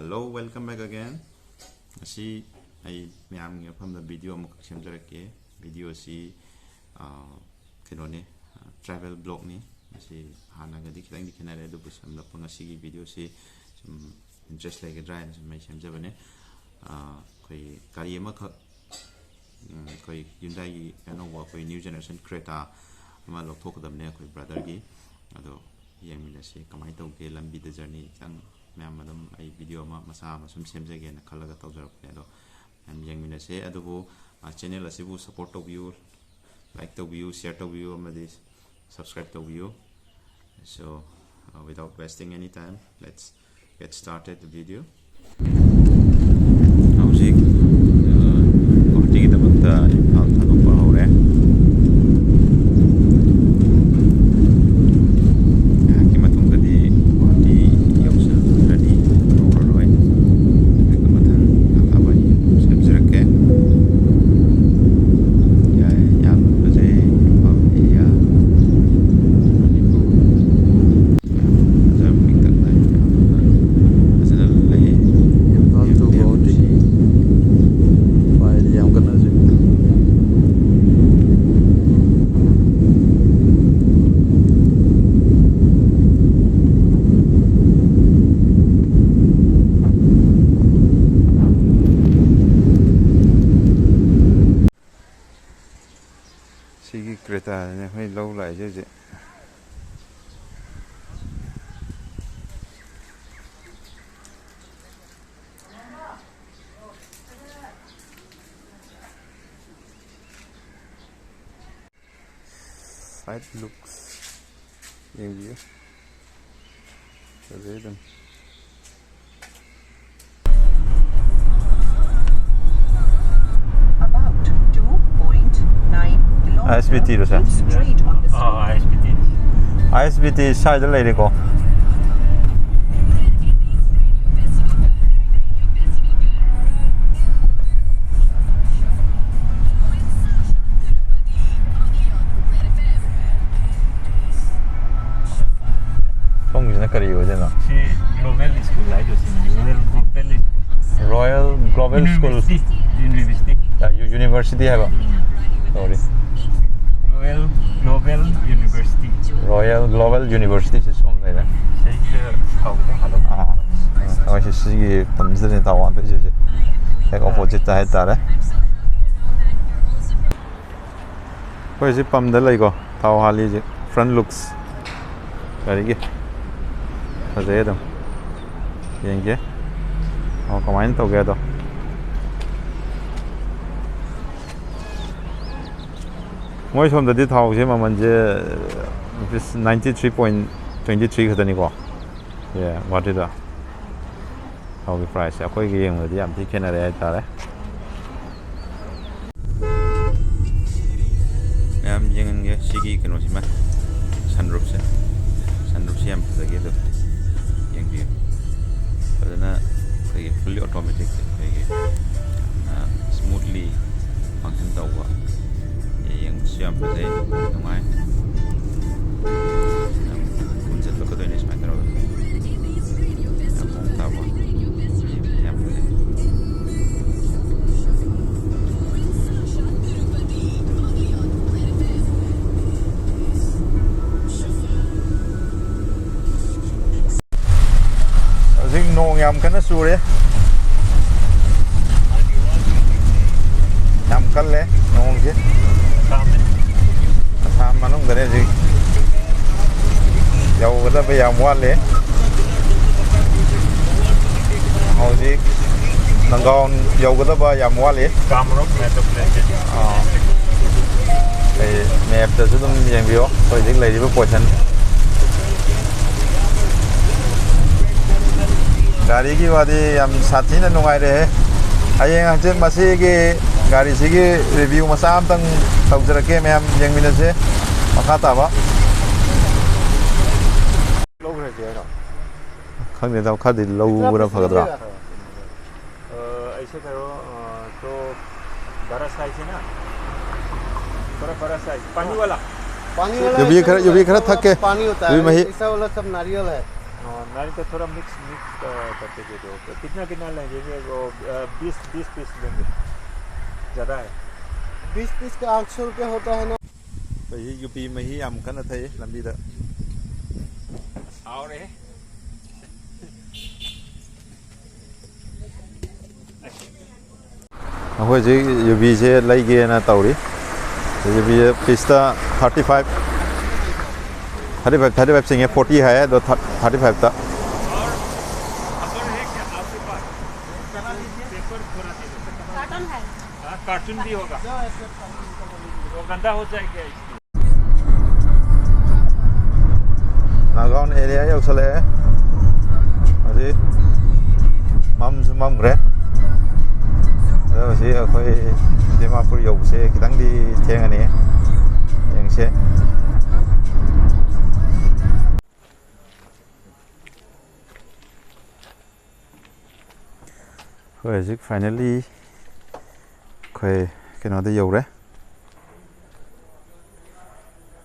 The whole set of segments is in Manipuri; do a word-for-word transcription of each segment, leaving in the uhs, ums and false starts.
Hello, welcome back again. ꯉꯁꯤ ꯑꯩ ꯃꯌꯥꯝꯒꯤ ꯃꯐꯝꯗ ꯚꯤꯗꯤꯑꯣ ꯑꯃꯈꯛ ꯁꯦꯝꯖꯔꯛꯀꯦ. ꯚꯤꯗꯤꯑꯣꯁꯤ, ꯑ, ꯀꯩꯅꯣꯅꯤ, ꯇ꯭ꯔꯥꯏꯕꯦꯜ ꯕ꯭ꯂꯣꯛꯅꯤ. ꯃꯁꯤ ꯍꯥꯟꯅꯒꯗꯤ ꯈꯤꯇꯪꯗꯤ ꯈꯦꯠꯅꯔꯦ, ꯑꯗꯨꯕꯨ ꯁꯝꯂꯞꯄ ꯉꯁꯤꯒꯤ ꯚꯤꯗꯤꯑꯣꯁꯤ ꯁꯨꯝ ꯏꯟꯇꯔꯦꯁ ꯂꯩꯒꯗ꯭ꯔꯥ ꯍꯥꯏꯅ ꯁꯨꯝ ꯑꯩ ꯁꯦꯝꯖꯕꯅꯤ. ꯑ, ꯑꯩꯈꯣꯏ ꯒꯥꯔꯤ ꯑꯃꯈꯛ, ꯎꯝ, ꯑꯩꯈꯣꯏ ꯍ꯭ꯌꯨꯟꯗꯥꯏꯒꯤ ꯑꯅꯧꯕ ꯑꯩꯈꯣꯏ ꯅ꯭ꯌꯨ ꯖꯦꯅꯦꯔꯦꯁꯟ ꯀ꯭ꯔꯦꯇꯥ ꯑꯃ ꯂꯧꯊꯣꯛꯀꯗꯕꯅꯦ ꯑꯩꯈꯣꯏ ꯕ꯭ꯔꯗꯔꯒꯤ. ꯑꯗꯣ ꯌꯦꯡꯃꯤꯟꯅꯁꯤ ꯀꯃꯥꯏꯅ ꯇꯧꯒꯦ ꯂꯝꯕꯤꯗ ꯖꯔꯅꯤ ꯈꯤꯇꯪ. ꯃꯌꯥꯝ ꯑꯗꯨꯝ ꯑꯩ ꯚꯤꯗꯤꯑꯣ ꯑꯃ ꯃꯆꯥ ꯑꯃ ꯁꯨꯝ ꯁꯦꯝꯖꯒꯦꯅ ꯈꯜꯂꯒ ꯇꯧꯖꯔꯛꯄꯅꯦ. ꯑꯗꯣ ꯃꯌꯥꯝ ꯌꯦꯡꯃꯤꯟꯅꯁꯦ. ꯑꯗꯨꯕꯨ, ꯑ, ꯆꯦꯅꯦꯜ ꯑꯁꯤꯕꯨ ꯁꯞꯄꯣꯔꯠ ꯇꯧꯕꯤꯌꯨ, ꯂꯥꯏꯛ ꯇꯧꯕꯤꯌꯨ, ꯁꯤꯌꯔ ꯇꯧꯕꯤꯌꯨ ꯑꯃꯗꯤ ꯁꯕꯁꯀ꯭ꯔꯥꯏꯕ ꯇꯧꯕꯤꯌꯨ. So, uh, without wasting any time, let's get started the video. ꯍꯧꯖꯤꯛ, ꯑ, ꯒꯨꯋꯥꯍꯥꯇꯤꯒꯤꯗꯃꯛꯇ ꯏꯝꯐꯥꯜ ꯊꯥꯗꯣꯛꯄ ꯍꯧꯔꯦ. ꯉꯥꯏꯍꯥꯛꯀꯤ ꯃꯇꯨꯡꯗꯗꯤ ꯒꯨꯋꯥꯍꯥꯇꯤ ꯌꯧꯁꯤꯜꯂꯅꯤ, ꯌꯧꯔꯔꯣꯏ꯫ ꯑꯗꯨꯒ ꯃꯊꯪ ꯊꯥꯕ ꯑꯩ ꯁꯦꯝꯖꯔꯛꯀꯦ꯫ ꯌꯥꯏ, ꯌꯥꯝ ꯐꯖꯩ ꯏꯝꯐꯥꯜ ꯑꯦꯔꯤꯌꯥ, ꯃꯅꯤꯄꯨꯔ꯫ ꯐꯖꯕ ꯄꯤꯛꯇꯛꯅ ꯐꯖꯅ ꯂꯩ. ꯏꯝꯐꯥꯜ to ꯒꯨꯋꯥꯍꯥꯇꯤ ꯄꯥꯏꯗꯤ ꯌꯥꯝ ꯀꯟꯅ ꯍꯧꯖꯤꯛ. ꯁꯤꯒꯤ ꯀ꯭ꯔꯦꯇꯥꯁꯤꯅꯦ ꯑꯩꯈꯣꯏ ꯂꯧ ꯂꯥꯛꯏꯁꯦ ꯍꯧꯖꯤꯛ. Side looks. ꯌꯦꯡꯕꯤꯌꯨ. ꯐꯖꯩ ꯑꯗꯨꯝ. About two point nine kilometer, ISBT ꯔꯣ, sir? Keep straight on the ah, slope. ISBT. ISBT ꯁ꯭ꯋꯥꯏꯗ ꯂꯩꯔꯦꯀꯣ. ꯁꯣꯝꯒꯤꯁꯤꯅ ꯀꯔꯤ ꯑꯣꯏꯗꯣꯏꯅꯣ? ꯁꯤ ꯒ꯭ꯂꯣꯕꯦꯜ ꯁ꯭ꯀꯨꯜ ꯍꯥꯏꯗꯣ ꯁꯤꯅꯤ, royal global school. Royal Global School꯫ University, university. University ꯍꯥꯏꯕ꯫ Sorry. Royal global university. Royal Global University ꯁꯤ ꯁꯣꯝ ꯂꯩꯔꯦ꯫ ꯁꯤꯗ ꯊꯥꯎꯗ ꯍꯥꯜꯂꯛꯄ꯫ ꯑꯥ꯫ ꯑꯩꯈꯣꯏꯁꯦ ꯁꯤꯒꯤ ꯇꯝꯁꯤꯗꯅꯦ ꯊꯥꯎ ꯍꯥꯟꯗꯣꯏꯁꯦ ꯍꯧꯖꯤꯛ꯫ ꯍꯦꯛ ꯑꯣꯄꯣꯖꯤꯠꯇ ꯍꯥꯏꯇꯥꯔꯦ꯫ ꯑꯩꯈꯣꯏ ꯍꯧꯖꯤꯛ ꯄꯝꯗ ꯂꯩꯀꯣ, ꯊꯥꯎ ꯍꯥꯜꯂꯤꯁꯦ꯫ Front looks ꯒꯥꯔꯤꯒꯤ ꯐꯖꯩ ꯑꯗꯨꯝ꯫ ꯌꯦꯡꯒꯦ ꯑꯣ ꯀꯃꯥꯏꯅ ꯇꯧꯒꯦ ꯑꯗꯣ꯫ ꯃꯣꯏ ꯁꯣꯝꯗꯗꯤ ꯊꯥꯎꯁꯦ ꯃꯃꯜꯁꯦ rupees ninety three point twenty three ꯈꯛꯇꯅꯤꯀꯣ꯫ ꯑꯦ, ꯒꯨꯍꯥꯇꯤꯗ ꯊꯥꯎꯒꯤ ꯄ꯭ꯔꯥꯏꯁꯁꯦ ꯑꯩꯈꯣꯏꯒ ꯌꯦꯡꯕꯗꯗꯤ ꯌꯥꯝ ꯊꯤ ꯈꯦꯠꯅꯔꯦ ꯍꯥꯏꯇꯥꯔꯦ꯫ ꯃꯌꯥꯝ ꯌꯦꯡꯍꯟꯒꯦ ꯁꯤꯒꯤ ꯀꯩꯅꯣꯁꯤꯃ, ꯁꯟꯔꯨꯞꯁꯦ꯫ ꯁꯟꯔꯨꯞꯁꯦ ꯌꯥꯝ ꯐꯖꯈꯤ ꯑꯗꯣ, ꯌꯦꯡꯕꯤꯌꯨ꯫ ꯐꯖꯅ ꯑꯩꯈꯣꯏꯒꯤ fully automatic, ꯑꯩꯈꯣꯏꯒꯤ ꯌꯥꯝꯅ smoothly function ꯇꯧꯕ꯫ ꯌꯦꯡꯕꯁꯨ ꯌꯥꯝ ꯐꯖꯩ, ꯅꯨꯡꯉꯥꯏ꯫ ꯌꯥꯝ ꯊꯨꯅ ꯆꯠꯊꯣꯛꯀꯗꯣꯏꯅꯦ ꯁꯨꯃꯥꯏꯅ ꯇꯧꯔꯒ꯫ ꯌꯥꯝ ꯃꯑꯣꯡ ꯇꯥꯕ꯫ ꯌꯥꯝ ꯐꯖꯩ꯫ ꯍꯧꯖꯤꯛ ꯅꯣꯡ ꯌꯥꯝ ꯀꯟꯅ ꯆꯨꯔꯦ꯫ ꯌꯥꯝ ꯀꯜꯂꯦ ꯅꯣꯡꯁꯦ꯫ ꯑꯁꯥꯝ ꯃꯅꯨꯡꯗꯅꯦ ꯍꯧꯖꯤꯛ꯫ ꯌꯧꯒꯗꯕ ꯌꯥꯝ ꯋꯥꯠꯂꯤ꯫ ꯍꯧꯖꯤꯛ ꯅꯪꯒꯥꯎꯟ ꯌꯧꯒꯗꯕ ꯌꯥꯝ ꯋꯥꯠꯂꯤ꯫ ꯀꯥꯃꯔꯨꯞ ꯃꯦꯇ꯭ꯔꯣꯄꯣꯂꯤꯇꯟ꯫ ꯑꯥ꯫ ꯑꯩ ꯃꯦꯞꯇꯁꯨ ꯑꯗꯨꯝ ꯌꯦꯡꯕꯤꯌꯣ ꯑꯩꯈꯣꯏ ꯍꯧꯖꯤꯛ ꯂꯩꯔꯤꯕ ꯄꯣꯖꯤꯁꯟ꯫ ꯒꯥꯔꯤꯒꯤ ꯋꯥꯗꯤ ꯌꯥꯝ ꯁꯥꯊꯤꯅ ꯅꯨꯡꯉꯥꯏꯔꯦꯍꯦ꯫ ꯍꯌꯦꯡ ꯍꯪꯆꯤꯠ ꯃꯁꯤꯒꯤ ꯒꯥꯔꯤꯁꯤꯒꯤ ꯔꯤꯚꯤꯌꯨ ꯃꯆꯥ ꯑꯝꯇꯪ ꯇꯧꯖꯔꯛꯀꯦ, ꯃꯌꯥꯝ ꯌꯦꯡꯃꯤꯟꯅꯁꯦ꯫ ꯃꯈꯥ ꯇꯥꯕ꯫ ꯂꯧꯈ꯭ꯔꯁꯦ ꯍꯥꯏꯔꯣ? ꯈꯪꯗꯦꯗ, ꯈꯔꯗꯤ ꯂꯧꯕꯅ ꯐꯒꯗ꯭ꯔꯥ? अ, ऐसे करो, अ, तो बड़ा साइज है ना, थोड़ा बड़ा साइज, पानी वाला। पानी वाला ये भी है, खरा, ये भी खरा ऐसा थक के, वाला पानी होता ये है, मही- ऐसा वाला सब नारियल है। हाँ, नारियल का थोड़ा मिक्स मिक्स करके दे दो। तो कितना कितना लेंगे ये? वो बीस बीस पीस लेंगे, ज़्यादा है। बीस पीस का आठ सौ रुपया होता है ना। ꯑꯩ ꯌꯨꯕꯤ ꯃꯍꯤ ꯌꯥꯝ ꯀꯟꯅ ꯊꯛꯏ ꯂꯝꯕꯤꯗ꯫ ꯍꯥꯎꯔꯦ꯫ ꯑꯩꯈꯣꯏ ꯍꯧꯖꯤꯛ ꯌꯨꯕꯤꯁꯦ ꯂꯩꯒꯦꯅ ꯇꯧꯔꯤ꯫ ꯌꯨꯕꯤꯁꯦ ꯄꯤꯁꯇ thirty five, thirty five, thirty five ꯆꯤꯡꯉꯦ, ꯐꯣꯔꯇꯤ ꯍꯥꯏ, ꯑꯗꯣ ꯊꯥꯔꯇꯤ ꯐꯥꯏꯚꯇ꯫ कार्टन है। हाँ, कार्टून भी होगा। वो गंदा हो जाएगा इसलिए। ꯅꯥꯒꯥꯎꯟ ꯑꯦꯔꯤꯌꯥ ꯌꯧꯁꯜꯂꯛꯑꯦ꯫ ꯍꯧꯖꯤꯛ ꯃꯝꯁꯨ ꯃꯝꯈ꯭ꯔꯦ꯫ ꯑꯗꯣ ꯍꯧꯖꯤꯛ ꯑꯩꯈꯣꯏ ꯗꯤꯃꯥꯄꯨꯔ ꯌꯧꯕꯁꯦ ꯈꯤꯇꯪꯗꯤ ꯊꯦꯡꯉꯅꯤ꯫ ꯌꯦꯡꯁꯦ꯫ ꯑꯩꯈꯣꯏ ꯍꯧꯖꯤꯛ ꯐꯥꯏꯅꯦꯜꯂꯤ ꯑꯩꯈꯣꯏ ꯀꯩꯅꯣꯗ ꯌꯧꯔꯦ꯫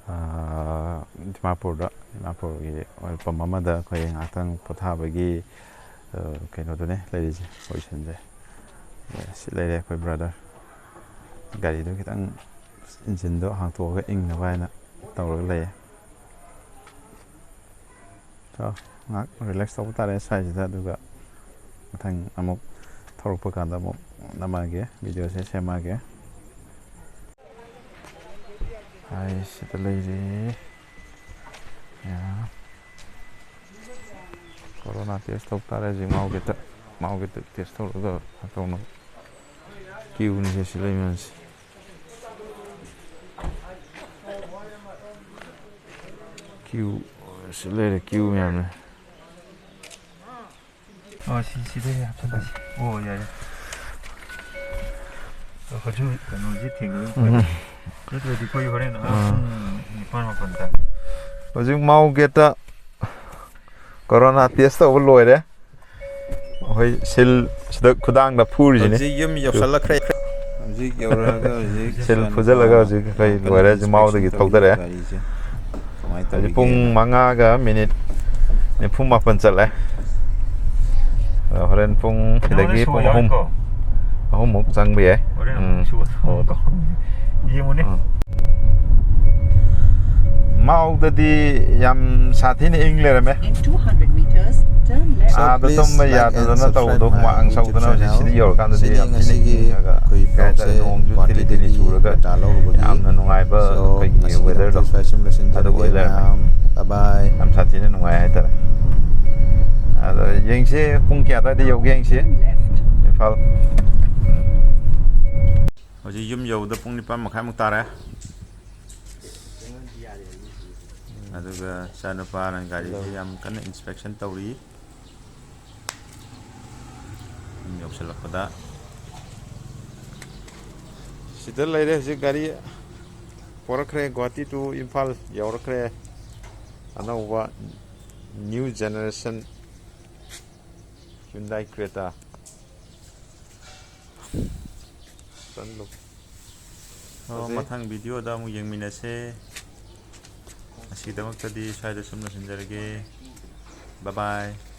ꯑꯥ, ꯗꯤꯃꯥꯄꯨꯔꯗ, ꯗꯤꯃꯥꯄꯨꯔꯒꯤ ꯑꯣꯏꯜ ꯄꯝ ꯑꯃꯗ ꯑꯩꯈꯣꯏ ꯉꯥꯏꯍꯥꯛꯇꯪ ꯄꯣꯊꯥꯕꯒꯤ, ꯑꯥ, ꯀꯩꯅꯣꯗꯨꯅꯦ ꯂꯩꯔꯤꯁꯦ, ꯄꯣꯖꯤꯁꯟꯁꯦ꯫ ꯑꯦ, ꯁꯤ ꯂꯩꯔꯦ ꯑꯩꯈꯣꯏ ꯕ꯭ꯔꯗꯔ꯫ ꯒꯥꯔꯤꯗꯣ ꯈꯤꯇꯪ ꯏꯟꯖꯤꯟꯗꯣ ꯍꯥꯡꯇꯣꯛꯑꯒ ꯏꯪꯅꯕ ꯍꯥꯏꯅ ꯇꯧꯔꯒ ꯂꯩꯌꯦ꯫ So, ꯉꯥꯏꯍꯥꯛ ꯔꯤꯂꯦꯛꯁ ꯇꯧꯕ ꯇꯥꯔꯦ ꯁ꯭ꯋꯥꯏꯁꯤꯗ, ꯑꯗꯨꯒ ꯃꯊꯪ ꯑꯃꯨꯛ ꯊꯧꯔꯛꯄ ꯀꯥꯟꯗ ꯑꯃꯨꯛ ꯅꯝꯃꯛꯑꯒꯦ, ꯚꯤꯗꯤꯑꯣꯁꯦ ꯁꯦꯝꯃꯛꯑꯒꯦ꯫ ꯍꯥꯏ, ꯁꯤꯗ ꯂꯩꯔꯦ꯫ ꯌꯥ꯫ ꯀꯣꯔꯣꯅꯥ ꯇꯦꯁ ꯇꯧ ꯇꯥꯔꯦ ꯍꯧꯖꯤꯛ ꯃꯥꯎꯒꯦꯠꯇ꯫ ꯃꯥꯎꯒꯦꯠꯇ ꯇꯦꯁ ꯇꯧꯔꯒ ꯇꯧꯅꯕ ꯀ꯭ꯌꯨꯅꯤꯁꯦ ꯁꯤ ꯂꯩ ꯃꯌꯥꯝꯁꯦ꯫ ꯀ꯭ꯌꯨ ꯁꯤ ꯂꯩꯔꯦ, ꯀ꯭ꯌꯨ ꯃꯌꯥꯝꯅꯦ꯫ ꯑꯣ, ꯁꯤ, ꯁꯤꯗꯩ ꯍꯥꯞꯆꯤꯜꯂꯁꯤ꯫ ꯑꯣ, ꯌꯥꯔꯦ꯫ ꯑꯣ, ꯍꯧꯖꯤꯛ ꯀꯩꯅꯣꯁꯤ ꯊꯦꯡꯅꯕ ꯎꯝ꯫ ꯐꯔꯦ꯫ ꯅꯠꯇ꯭ꯔꯗꯤ ꯑꯩꯈꯣꯏ ꯍꯣꯔꯦꯟ ꯑꯥ ꯎꯝ꯫ ꯄꯨꯡ ꯅꯤꯄꯥꯟ ꯃꯥꯄꯟ ꯇꯥꯏ꯫ ꯍꯧꯖꯤꯛ ꯃꯥꯎ ꯒꯦꯠꯇ ꯀꯣꯔꯣꯅꯥ ꯇꯦꯁ ꯇꯧꯕ ꯂꯣꯏꯔꯦ꯫ ꯑꯩꯈꯣꯏ ꯁꯤꯜ ꯁꯤꯗ ꯈꯨꯗꯥꯡꯗ ꯐꯨꯔꯤꯁꯤꯅꯤ꯫ ꯍꯧꯖꯤꯛ ꯌꯨꯝ ꯌꯧꯁꯜꯂꯛꯈ꯭ꯔꯦ꯫ ꯍꯧꯖꯤꯛ ꯌꯧꯔꯛꯑꯒ ꯍꯧꯖꯤꯛ ꯁꯤꯜ ꯐꯨꯖꯜꯂꯒ ꯍꯧꯖꯤꯛ ꯑꯩꯈꯣꯏ ꯅꯥꯀꯟ ꯂꯣꯏꯔꯦ꯫ ꯍꯧꯖꯤꯛ ꯃꯥꯎꯗꯒꯤ ꯏꯟꯁꯄꯦꯛꯁꯟ ꯇꯧꯔꯤ ꯊꯧꯗꯔꯛꯑꯦ꯫ ꯒꯥꯔꯤꯁꯦ ꯀꯃꯥꯏꯅ ꯍꯧꯖꯤꯛ ꯄꯨꯡ ꯇꯧꯔꯤꯒꯦꯅ꯫ ꯃꯉꯥꯒ ꯃꯤꯅꯤꯠ ꯅꯤꯐꯨ ꯃꯥꯄꯟ ꯆꯠꯂꯦ꯫ ꯑꯗꯣ ꯍꯣꯔꯦꯟ ꯄꯨꯡ ꯁꯤꯗꯒꯤ ꯄꯨꯡ ꯑꯍꯨꯝ, ꯑꯍꯨꯝꯃꯨꯛ ꯆꯪꯕ ꯌꯥꯏ꯫ ꯍꯣꯔꯦꯟ ꯑꯃꯨꯛ ꯎꯝ꯫ ꯁꯨ-, ꯑꯣ, ꯇꯧ-, ꯌꯦꯡꯉꯨꯅꯦ꯫ ꯎꯝ꯫ ꯃꯥꯎꯗꯗꯤ ꯌꯥꯝ ꯁꯥꯊꯤꯅ ꯏꯪ ꯂꯩꯔꯝꯃꯦ꯫ In two hundred meters, turn left. ꯑꯥꯗ ꯇꯨꯝꯕ ꯌꯥꯗꯗꯅ ꯇꯧꯕꯗꯣ ꯍꯨꯃꯥꯡ ꯁꯧꯗꯅ ꯍꯧꯖꯤꯛ ꯁꯤꯗ ꯌꯧꯔꯀꯥꯟꯗꯗꯤ ꯌꯥꯝ ꯊꯤꯅ ꯏꯪꯉꯒ, ꯀꯩ ꯍꯥꯏꯇꯥꯔꯦ, ꯅꯣꯡꯁꯨ ꯊꯤꯂꯤ ꯊꯤꯂꯤ ꯆꯨꯔꯒ ꯌꯥꯝꯅ ꯅꯨꯡꯉꯥꯏꯕ ꯑꯩꯈꯣꯏꯒꯤ weatherꯗꯣ ꯑꯗꯨ ꯑꯣꯏ ꯂꯩꯔꯝꯃꯦ꯫ ꯌꯥꯝ ꯁꯥꯊꯤꯅ ꯅꯨꯡꯉꯥꯏ ꯍꯥꯏꯇꯥꯔꯦ꯫ ꯑꯗꯣ ꯌꯦꯡꯁꯤ, ꯄꯨꯡ ꯀꯌꯥ ꯑꯗꯨꯋꯥꯏꯗ ꯌꯧꯒꯦ ꯌꯦꯡꯁꯤ ꯏꯝꯐꯥꯜ꯫ ꯍꯧꯖꯤꯛ ꯌꯨꯝ ꯌꯧꯕꯗ ꯄꯨꯡ ꯅꯤꯄꯥꯟ ꯃꯈꯥꯏꯃꯨꯛ ꯇꯥꯔꯦ꯫ ꯑꯗꯨꯒ ꯏꯆꯥꯅꯨꯄꯥꯅ ꯒꯥꯔꯤꯁꯤ ꯌꯥꯝ ꯀꯟꯅ inspection ꯇꯧꯔꯤ꯫ ꯌꯨꯝ ꯌꯧꯁꯤꯜꯂꯛꯄꯗ ꯁꯤꯗ ꯂꯩꯔꯦ ꯍꯧꯖꯤꯛ꯫ ꯒꯥꯔꯤ ꯄꯣꯔꯛꯈ꯭ꯔꯦ, ꯒꯨꯍꯥꯇꯤ to ꯏꯝꯐꯥꯜ ꯌꯧꯔꯛꯈ꯭ꯔꯦ꯫ ꯑꯅꯧꯕ new generation Hyundai Creta꯫ ꯆꯠꯂꯨ꯫ ꯑꯣ, ꯐꯖꯩ꯫ ꯃꯊꯪ videoꯗ ꯑꯃꯨꯛ ꯌꯦꯡꯃꯤꯟꯅꯁꯦ꯫ ꯉꯁꯤꯒꯤꯗꯃꯛꯇꯗꯤ ꯁ꯭ꯋꯥꯏꯗ ꯁꯨꯝ ꯂꯣꯏꯁꯤꯟꯖꯔꯒꯦ꯫ Bye bye꯫